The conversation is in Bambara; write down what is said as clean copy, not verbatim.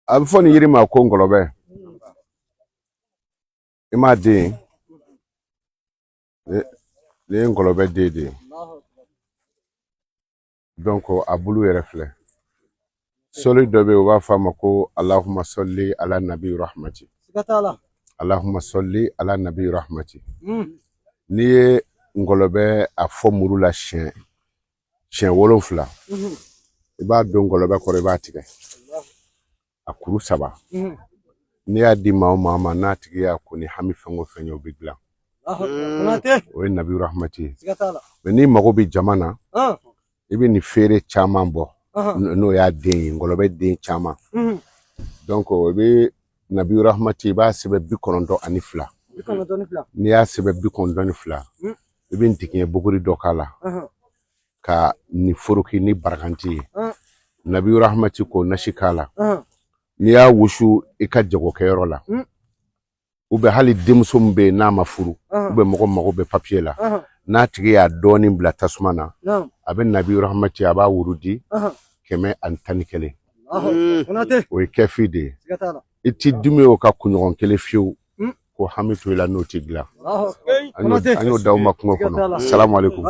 A bɛ fɔ nin yiri ma ko ngɔlɔbɛ. I m'a den ye, nin ye ngɔlɔbɛ den de ye. Donc a bulu yɛrɛ filɛ. Sɔli dɔ bɛ yen, u b'a fɔ a ma ko Alahuma sɔli ala nabi rahmati. Alahuma sɔli ala nabi rahmati. N'i ye ngɔlɔbɛ a fɔ muru la siɲɛ 7, i b'a don ngɔlɔbɛ kɔrɔ, i b'a tigɛ a kuru 3. N'i y'a di maa o maa ma, n'a tigi y'a ko ni hami fɛn o fɛn ye, o bɛ dilan. O ye nabi rahmati ye. Mais n'i mago bɛ jama na, i bɛ nin feere caman bɔ, n'o y'a den ye, ngɔlɔbɛ den caman. Donc i bɛ nabi rahmati, i b'a sɛbɛn 92. N'i y'a sɛbɛn 92, i bɛ ntigiɲɛ buguri dɔ k'a la ka nin foroki ni baraganti ye, nabi rahmati, k'o nasi k'a la. N'i y'a wusu i ka jagokɛyɔrɔ la, ou bien hali denmuso min bɛ yen n'a ma furu, ou bien mɔgɔ mago bɛ papiye la, n'a tigi y'a dɔɔnin bila tasuma na, a bɛ nabi rahmati, a b'a wurudi 111. O ye kɛfi de ye. I ti dimi o ka kunɲɔgɔn kelen fiyewu ko hami to i la n'o ti dilan. An y'o d'aw ma kungo kɔnɔ. Salamu aleykum.